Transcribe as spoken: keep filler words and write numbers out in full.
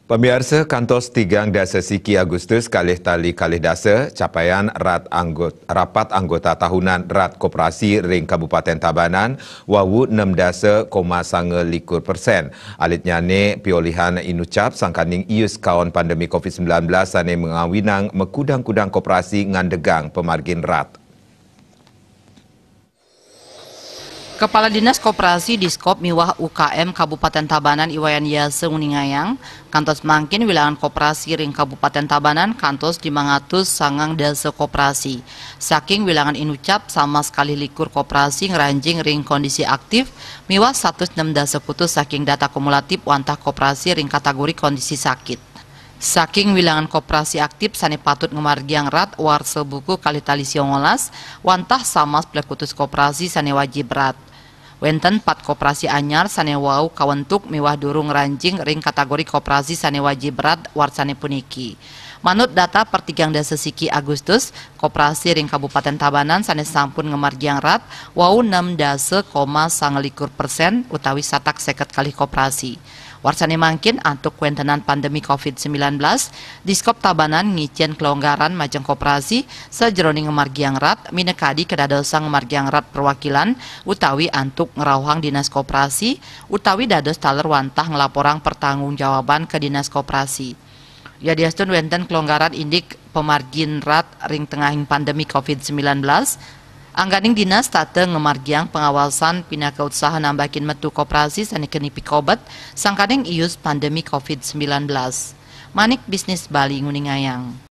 Pamiarsa, kantos tigang dasa siki Agustus kalih tali kalih dasa, capaian rat anggot-, rapat anggota tahunan Rat Koperasi ring Kabupaten Tabanan wau enam dasa koma sanga likur persen. Alitnyane piolihan inucap sangkaning ius kaon pandemi covid sembilan belas sane ngawinang makudang-kudang koperasi ngandegang pamargin rat. Kepala Dinas Koperasi, Diskop miwah U K M Kabupaten Tabanan I Wayan Yasa nguningayang, kantos mangkin wilangan koperasi ring Kabupaten Tabanan kantos limang atus sangang dasa koperasi. Saking wilangan inucap, samas kalih likur koperasi ngranjing ring kondisi aktif miwah satus enam dasa kutus saking data kumulatif wantah koperasi ring kategori kondisi sakit. Saking wilangan koperasi aktif sane patut ngamargiang rat warsa buku kalih tali siongolas, wantah samas plekutus koperasi sane wajib rat. Wenten pat koperasi anyar sane wau kawentuk miwah durung ngranjing ring kategori koperasi sane wajib rat warsane puniki. Manut data per tigang dasa siki Agustus, koperasi ring Kabupaten Tabanan sane sampun ngamargiang rat wau enam dasa koma sanga likur persen utawi satak seket kalih koperasi. Warsane mangkin antuk kwentenan pandemi covid sembilan belas, Diskop Tabanan ngicen kelonggaran majeng koperasi sajeroning ngamargiang rat, minakadi kadadosang ngamargiang rat perwakilan utawi antuk ngrauhang Dinas Koperasi utawi dados taler wantah nglaporang pertanggungjawaban ka Dinas Koperasi. Yadiastun wenten kelonggaran indik pamargin rat ring tengahing pandemi covid sembilan belas, angganing dinas tata ngamargiang pengawasan pinaka usaha nambakin metu koperasi sane keni pikobet sangkaning ius pandemi covid sembilan belas. Manik Bisnis Bali nguningayang.